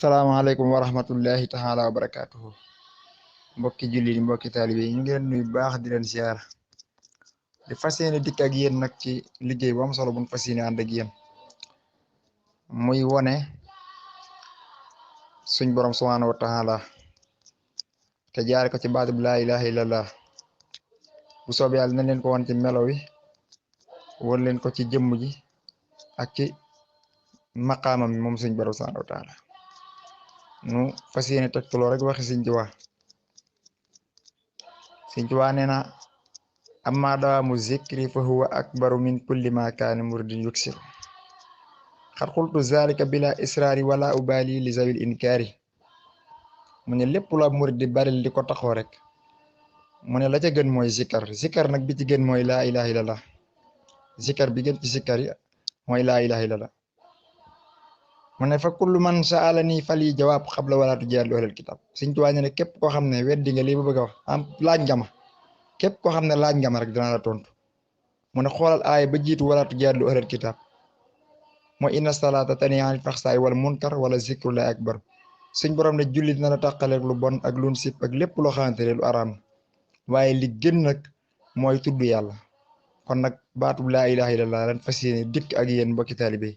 salaamaaleykum wa rahmatullahi taala wa barakaatuhu mbokki jullit yi mbokki taalibe yi ñu ngi leen nuyu baax di leen ziar di fas yéene dikk ak yéen nag ci liggéey bu am solo buñ fas yéene ànd ak yéen muy wone suñ borom subhaanahu wa taala te jaare ko ci baatu bi laa ilaha illallah bu soobee yàlla nañ leen ko won ci melo wi won leen ko ci jëmm ji ak ci maqaamam mi moom suñ borom subhaanahu wa taala nu fas yéene tegtaloo rek waxi Sëñ Tuubaa Sëñ Tuubaa nee na amma dawaamu zikri fa huwa akbaru min kulli ma kaana muridin yuksir xat xultu zalika bila israari wala ubali li zawil inkaari mu ne lépp la murid di baril di ko taxoo rek mu ne la ca gën mooy zikar nag bi ci gën mooy laa ilaha illallah zikar bi gën ci zikar yi mooy laa ilaha illallah mu ne fa kullu man saalani fali jawaab xabla wala tujaadil ahlal kitab Sëñ Tuubaa ne képp koo xam ne weddi nga lii ba bëgg a wax am laaj nga ma képp koo xam ne laaj nga ma rek dina la tontu mu ne xoolal aaya ba jiitu wala tujaadilu ahlal kitab mooy inna salaata tanhaa anil fahsaa'i wal munkar wala zikrullaahi akbar suñ borom ne jullit na la tàqaleeg lu bon ak lun sip ak lépp loo xamante ne lu araam waaye li gën nag mooy tudd yàlla kon nag baatub laa ilaha illallah lan fas yéene dikk ak yéen mbokki taalibe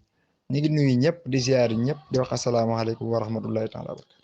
ñu ngi nuyu ñëpp di ziar ñëpp di wax asalaamaaleykum wa rahmatullahi taala wa barakatu